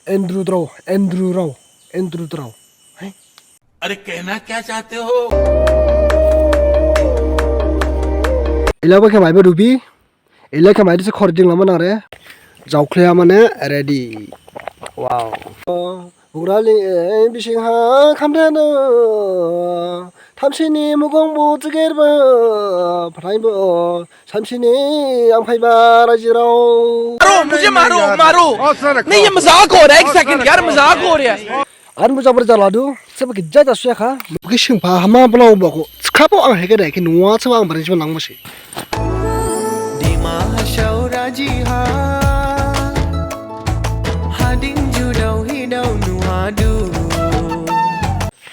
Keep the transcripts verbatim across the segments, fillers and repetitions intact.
Andrew Drao, Andrew Rao, Andrew Drao. Hai. अरे कहना क्या चाहते हो? Ilaba khe maiba dubi. Ila khe maidi se khor ding lama nang re. Jaokhlaya mane ready. Wow. Bugrali, eh, bising ha khamdana. Thamsini mugong bu jiger ba. Pharai bo. Samsini ang phaiba rajirao. मारो, मुझे मारो, मारो। नहीं, ये मजाक हो रहा है, एक सेकंड यार, मजाक हो रहा है। Ang bo jabra jaladu, seba khe jaja suyakha. Bo khe singpha hama blao bokho. Thikhabo ang hege de khe nuwa seba ang bari jiba nangma se. Dima Hasao raji ha, hading judao hidao nuhadu.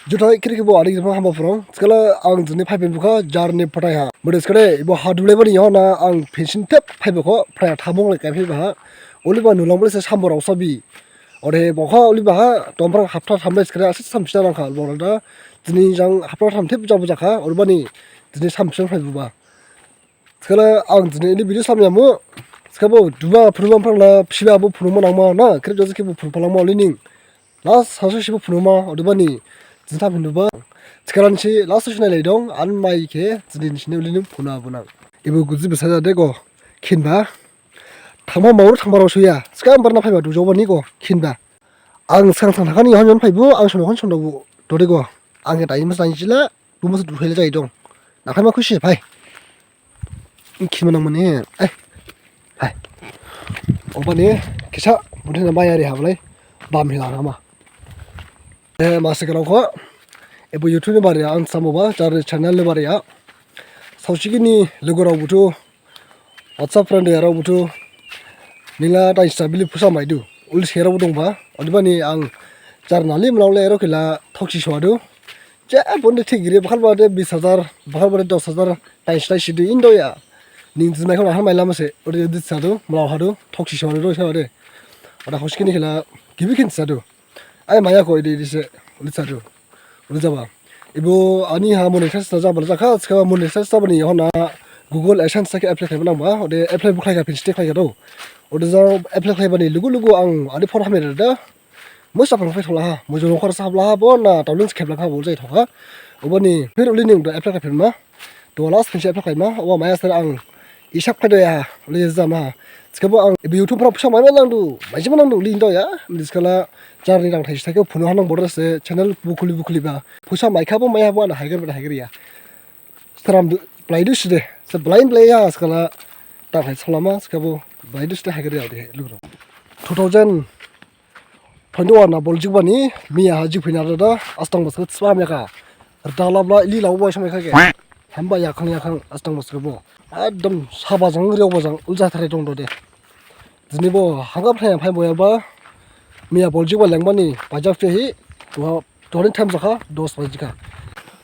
Juthai khiriki bo adik jepha hamba phrong. Thikhala ang jini phaiphin bukha jarni phathai ha. Bode thikhade ibo hadu lebani yaohon ha ang phinsin thep phaibakho, phraya thamong le kaiphaiba ha. Oliba nulang bole se sambo rao sabi. Ode bokha oliba ha, tomprang hapta thambai thikhade ase samsina nangkha, bokha da, dini jang hapta tham thep jabo jakha, odebani dini samsina phaibuba. Thikhala ang dini ini video samyamu, thikhabo duba phunuma phrang la, phiba bo phunuma nangma na, khrip jose khebo phunuphalangma olining. Last sasu sibo phunuma, odebani dini thamphinduba. Thikhala nisi last sasu nailaidong, ang mai khe, dini nisi ne olining phunubunang. Ibo guji besa jade go, khinba. Thangba maoru thangba rao suya. Sika ambar na phaiba dujaoba ni go khinba. Ang sang sang thangkhani hon jon phaibu, ang sono hon sono bu. Dode go. Ang khe dai mas nang jila, bu mas duhele jai dong. Na phaima khusi phai. Khinma nang mane. Eh. Hai. Obani kisa budhe na maya re hablai. Bam hila nama. Eh, masa khe rao kho. Ebo YouTube ni bariya ang samoba, jar channel ni bariya. Saosikini lugurao buthu. WhatsApp friend yarao buthu nila taisa bili phusa maidu. Uli serao dongba. Odebani ang jar nali mlaole ero khela thoksi suadu. Je bonde thik giri bakhal bade bis hajar, bakhal bade dos hajar, taisa taisi du indoya. Ning jimai khon han mailama se. Ode dis sadu, mlao hadu, thoksi suadu do sadu. Oda hoskini khela gibi khin sadu. Ai maya kho idi idi se, uli sadu. Uli jaba. Ibo ani ha monetize na jaba jakha, thikhaba monetize jabani hona Google AdSense khe apply khlaiba nangba, ode apply bo khlaikha phinsi de khlaikha do. Ode jang apply khlaibani lugu lugu ang ani phone hamya dada. Musa phang phai thola ha, mujo nongkhor sahab la ha, bo na tauling khep la ha, bo jai thoka. Obani phir uli ning do apply khlaiphinma. Duha last phinsi apply khlaima, oba maya sar ang isap khlaidoya, le jama. Thikhabo ang ibo YouTube rao phusa maima nangdu, maijima nangdu, le indoya, thikhala jarni rang thaisi thaikhe phunu hanang border se, channel bu khuli bu khuliba. Phusa maikhabo maihabo ana haiger bada haiger ya. Seram du, blaidu side, se blind blai ya, thikhala tang hai salama, thikhabo blaidu side haiger ya, de, lugurao. Two thousand Phaindu ana bol jigbani, miya ha jigphaina dada, astang bosok sba mekha. Rda labla ili laoba samai khake. Hamba yakhang yakhang astang bosok bo. Ekdom saba jang riaoba jang ulja thare dong dode. Dini bo hangap thaya phai boyaba, miya bol jigba lengbani, bajak phehi, duha, duhani time jakha, dos bajikha.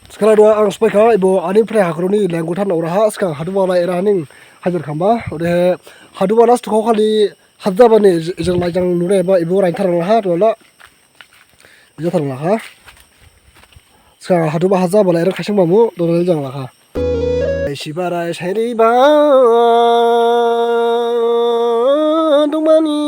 Thikhala duha ang sbaikha, ibo ani phre hakroni lenggu than oraha, skang haduba lai era haning hajar khamba, ode haduba last kho khali, Hajabani ejang laijang nure ba ibo rain tharang laha dola. Ija tharang laha. Ska hadu ba hajaba lai rang khasing bamu dola jang laha. Sibarai sairi ba dongmani.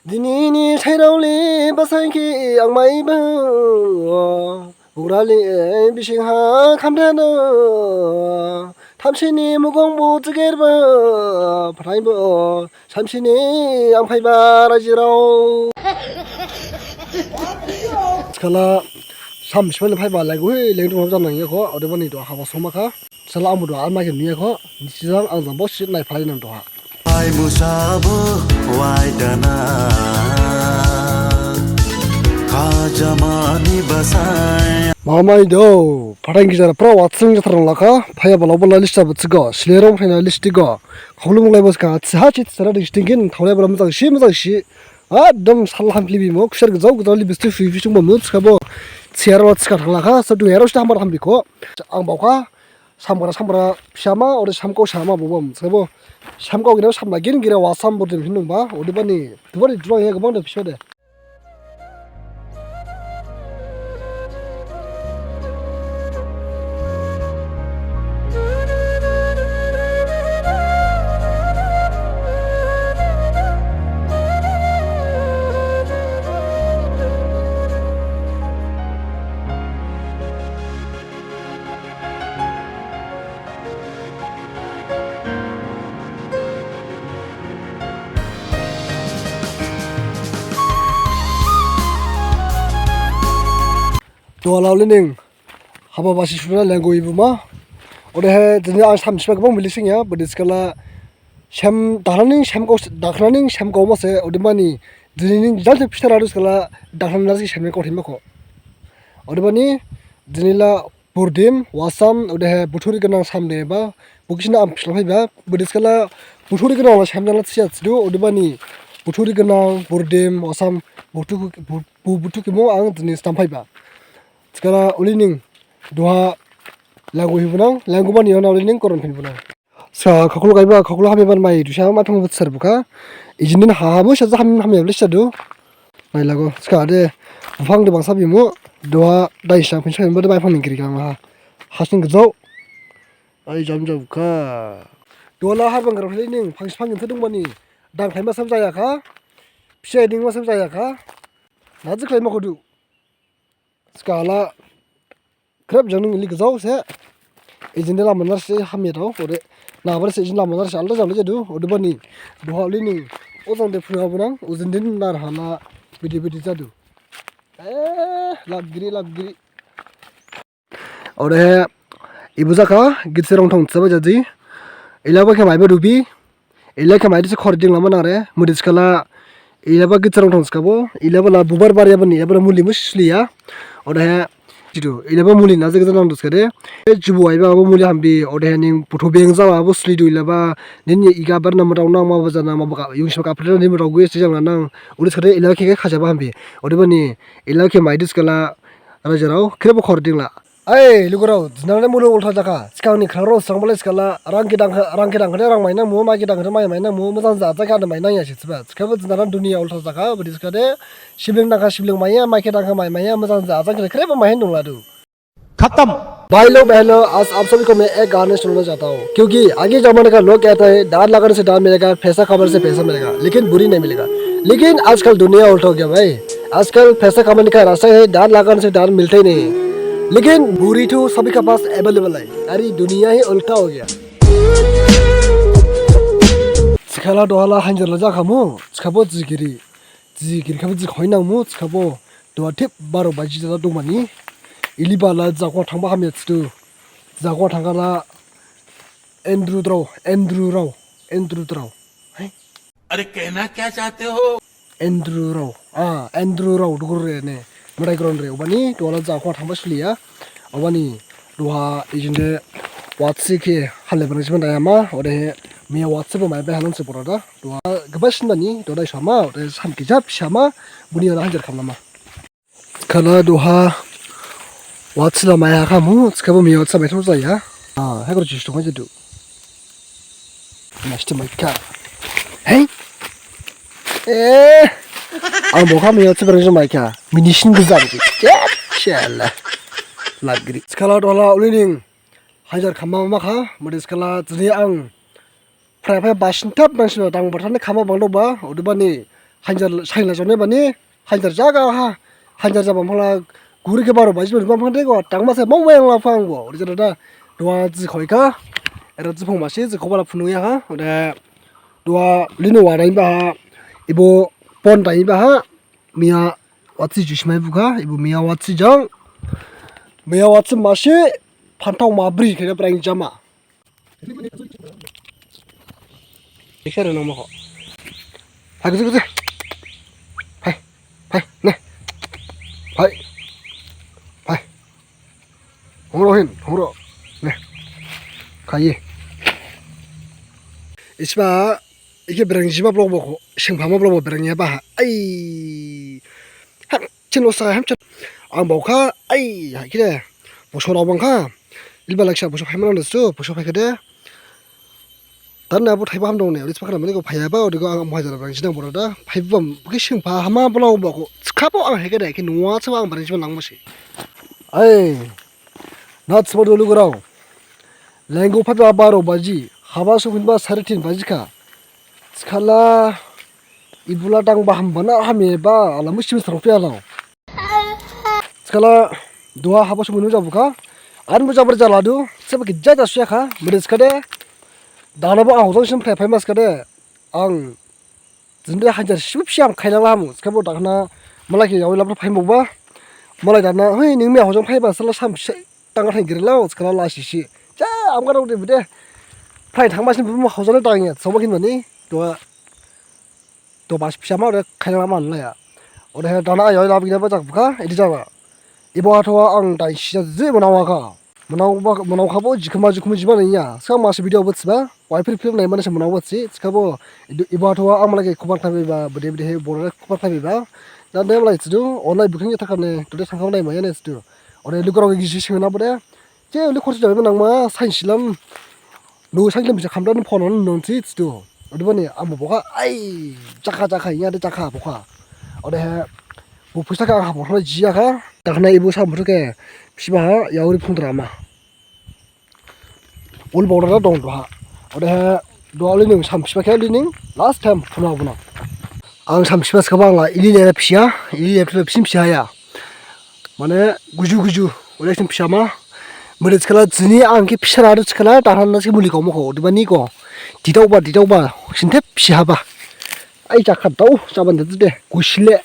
Dinini sairaoli basaikhe ang maiba. Bugrali bising ha khamdana. Thamsini mugong bu jiger ba. Pharai bo. Samsini ang phaiba rajirao. Skala samsini phaiba laigu hi lengdu ma janang yakho. Odebani do haba soma kha. Sala ang bo duha ang mai khe nuya kho, nisi jang ang jang bo sit nai phalai nang duha. Ai musa bo wai dana, khajamani basai. Mamai do, phathang gijara pra watsung jathar nang lakha, phaya bala bala lista bo thigo, silerong phaina listi go, kholu mulai bo ska, thiha chit sara ding sting gin, thaulai bala mujang si, mujang si. Ekdom sal hamkli bimo, khusar gejao gejao li bisti sui bisung bo mujka bo, siar wa thika thang lakha, sa du hero sta hamar hambi kho, ang baokha, Samgra samgra phisa ma, ode samkao sama bo bam. Sabo samkao gina samna gin gira wa sam bo dem hin dong ba, odebani, dubani dubang ya gabang de phisa de. Duha la ulining haba basi suna lenggo ibuma. Odehe dini ang samsiba gabang milising ya, bodi skala sem dakhnaning sem kau, dakhnaning sem kau mase, odebani dini ning jal se pistara dus kala dakhnaning nasi sem kau thima kho. Odebani dini la burdim, wasam, odehe buthuri gnang samde ba, bukisina am pistol phaiba, bodi skala buthuri gnang la sem jala siya sidu, odebani buthuri gnang, burdim, wasam, buthu, bu, bu, buthu kimo ang dini stam phaiba. Skala ulining duha lenggo hibunang, lenggo bani hona ulining koron phinbunang. Sa khoklo gaiba, khoklo hamiban mai dusa ma thong butsar bukha. Ijinin ha ha bo sa ham ham ya blisa du. Nai lago. Ska de buphang de bangsa bimu. Duha dai sang phin sang bo de bai phang ning kiri kang ha. Hasing gejau. Ai jam jam kha. Duha la har bang grafle ning phang phang ning thadung bani. Dang khlai ma sam jaya kha. Pisa ding ma sam jaya kha. Naji khlai ma khodu. Skala krep jang ning ili gejau se. Ijin de lama narse hamya tau, ode. Na bar se ijin lama narse alda jang le jadu, odebani. Duha ulining ojang de phunu abunang, ujin din nar hala bidi bidi jadu. Eh, lab giri, lab giri. Odehe ibu jakha gitse rong thong saba jadi. Ilaba khe maiba dubi. Ila khe maidi se khor ding lama nang re, mudi skala, ilaba gitse rong thong skabo, ilaba la bubar bar yabani, ilaba la muli mus sliya. Odehe jidu, ilaba muli na je gitse rong thong skade. E jibu aiba abo muli hambi, odehe ning putho beng jaba abo slidu ilaba, nin ye iga bar na mudau nang ma baja na ma baka, yung sima kapre ni mudau gue sijang nang, uli skade ilaba khe khe khajaba hambi. Odebani, ila khe maidi skala, rajarao, khrebo khor ding la. Ai, lugurao, jinang ne mulung ultha jakha. Sikang ni khrarao sangbalai skala, rang kidang kha, rang kidang kha de rang mainang mu, mai kidang kha de mai mainang mu, mojang ja jakha de mainang ya sitba. Sikabo jinang duniya ultha jakha, bodi sikade, sibling dang kha sibling maiya, mai kidang kha mai maiya, mojang ja jakha de khrebo mai hin dong ladu. खत्म। भाई लोग, बहन लोग, आज आप सभी को मैं एक गाने सुनाना चाहता हूँ, क्योंकि आगे जमाने का लोग कहता है, दान लगाने से दान मिलेगा, पैसा कमाने से पैसा मिलेगा, लेकिन बुरी नहीं मिलेगा। लेकिन आजकल दुनिया उल्टा हो गया भाई। आजकल पैसा कमाने का रास्ता है, दान लगाने से दान मिलता ही नहीं है। लेकिन बुरी तो सभी के पास अवेलेबल है। अरे दुनिया ही उल्टा हो गया। Sikhala duha la hanjar la jakhamu, sikhabo jigiri. Jigiri khabo jikhoinangmu, sikhabo duha thip baro baji jada dongmani. Ili bala jakwa thangba hamya situ. Jakwa thangkhala Andrew Drao, Andrew Rao, Andrew Drao. Hai? अरे कहना क्या चाहते हो? Andrew Rao, ah, Andrew Rao dugure ne, madai gron re, obani, duha la jakwa thangba suliya, obani, duha ijinde watsi khe hale bana jiban daya ma, ode miya watsi bo mai be hanan se pura da, duha gabas nani, duha dai sama, ode sam kijap sama, buni ora hanjar khamna ma. Kala duha watsi la maya khamu, skabo miya watsi mai thong jaya. Ah, hekor jis thong jadu. Master maika. Hei. Eh. Ang bokha miya watsi berang maika. Minisin gejam ki. Chala. Lagri. Skala duha la ulining. Hanjar khamma ma kha, mode skala jini ang. Phrai phai basin thap nang sino dang bathani khama bang dok ba, odebani hanjar sain la jone bani, hanjar jaga ha, hanjar jaba mala guri khe baro baji bani bang phang de go, tang ma se mong weng la phang go, ode jada da, duha ji khoi kha, era ji phang ma se, ji khobala phunu ya ha, ode duha lino wa dai ba ha, ibo pon dai ba ha, miya watsi juice mai bukha, ibo miya watsi jang, miya watsi ma se, phantau ma bri khe da brang jama. Picture nang mokho. Hai, kusi, kusi. Hai, hai, ne. Hai. Hai. Hongro hin, hongro. Ne. Khaye. Isba, ike berang jiba blok bokho, sengphama blok bo berang ya baha. Ai. Hak. Chino sa hem chin. Ang bokha, ai, hai kide. Boso rao bangkha. Ilba laksa boso phaimana nasu, boso phai kide. Tan na bo thaiba ham dong ne, ris pakana mani ko phaiya ba, odi ko ang mohai jara bang jinang bora da. Phaiba bam, ki sing pha hama bola bokho. Skabo ang hekede, ki nuwa sa ang bari jima nang masi. Ai. Nat sabo dulu gorao. Lenggo phaiba baro baji. Haba sophinba sare tin baji kha. Skala ibula dang ba hamba na hamya ba ala musim sarong pia lang. Skala duha haba sumunu jabu kha. An bu jabar jaladu sebe gija jasuya kha. Mede skade dana bo ang hojang sim phai phai ma skade ang jinde hajar sibu pisa ang khailangla hamu. Skabo dakhna malai khe yawi labra phai mokba. Malai dana, hoi, ning miya hojang phaiba sala sam se tangga thang giri lao, skala la sisi. Ja, amga dong de bide. Phai thangma sin buma hojang dang ya, sama kin mani. Tua, tua bas pisa ma ore khaina lama la ya. Ore he dana ayo la bigina ba jak buka, edi jaba. Ibo hathoa ang dai sisa je manawa ka. Manawa, manawa khabo jikhama jikhama jiba nai ya. Skang masi video bo thiba. Wai phir film nai mane se manawa bo thi. Thikhabo ibo hathoa ang malai ke khubang thabi ba, bede bede he bora khubang thabi ba. Dan de malai thidu, online booking ya thakane, tode thangkham nai ma ya ne thidu. Ore lugurao gisi singna bode. Je uli khorsi jabe nangma, sain silam. Lu sain silam bisa khamdan phone on non thi thidu. Odebani ang bo bokha, ai, jakha jakha ya de jakha bokha. Ode he, bo phuisa kha ang habo thana jiya kha. Dakhna ibo sam phutu ke, pisiba ha, yauri phung drama. Ul bawdara dong duha. Odehe duha uli ning samsiba khe uli ning last time phuna buna. Ang samsiba skaba ang la ili le pisiya, ili le pisiya pisiya ya. Mane guju guju, uli sim pisiya ma. Mure skala jini ang khe pisiya radu skala tahan nasi muli kau mokho, diba ni ko. Didau ba, didau ba, sinte pisiya ba. Ai jakha dau, jaban de de. Gusile,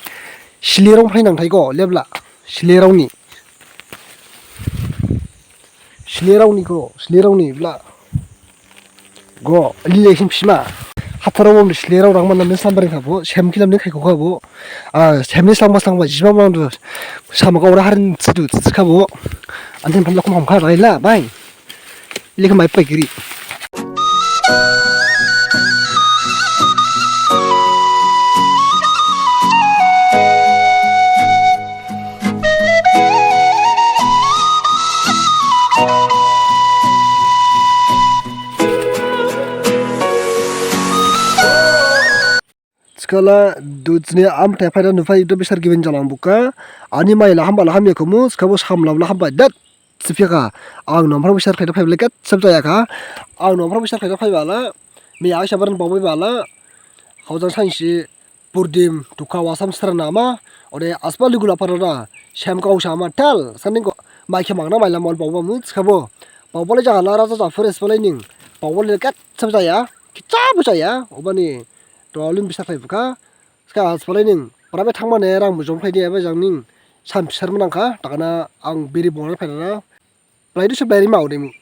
sile rong phai nang thai ko, lebla. Sile rong ni. Sile rong ni ko, sile rong ni bla. Go, lile sim sima. Hatharo wam sile rong rang mana min sambaring khabo, sem kilam ni khai ko khabo. Ah, sem ni sangba sangba jima mang du. Sama ka ora harin sidu khabo. Anten pamla kum ham kha rai la, bai. Lika mai pai giri. Skala dujni amthai phaida nuphai idu bisar gibin jalang buka. Ani mai la hamba la hamya kumu, skabo samlam la hamba dat. Sipyaka, ang nomphra bisar khaida phai bele gat sab jaya kha. Ang nomphra bisar khaida phai bala, mi ai sabaran babai bala. Haujang sainsi, purdim, tukha wasam srana ma. Ode aspa ligula parada, sem kau sama tal, sanding ko, mai khe mangna mai la mol babai mu, skabo. Babai le jagala raja jafur espalai ning. Babai le gat sab jaya, kicha bu jaya, obani. To alim bisar khlai bukha. Ska aspalai ning, private thangmane rang mujom khlai di eba jang ning, sam sar manang kha, takana ang biri bongnai phaidada. Plai du se plai rima odemu.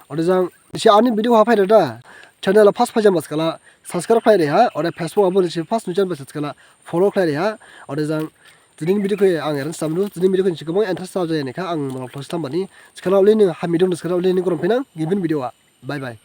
Ode jang, si ani video ha phaidada. Channel ha first phaijam baskala, subscribe khlai de ha, ode Facebook abo ni si first nujan baskala, follow khlai de ha, ode jang, jini video khe ang eran samdu, jini video khe si gabang interest sa jaya ne kha, ang malok thos thambani, skala uli ni hami dong skala uli ni gorom phinang, gibin video ha. Bye bye.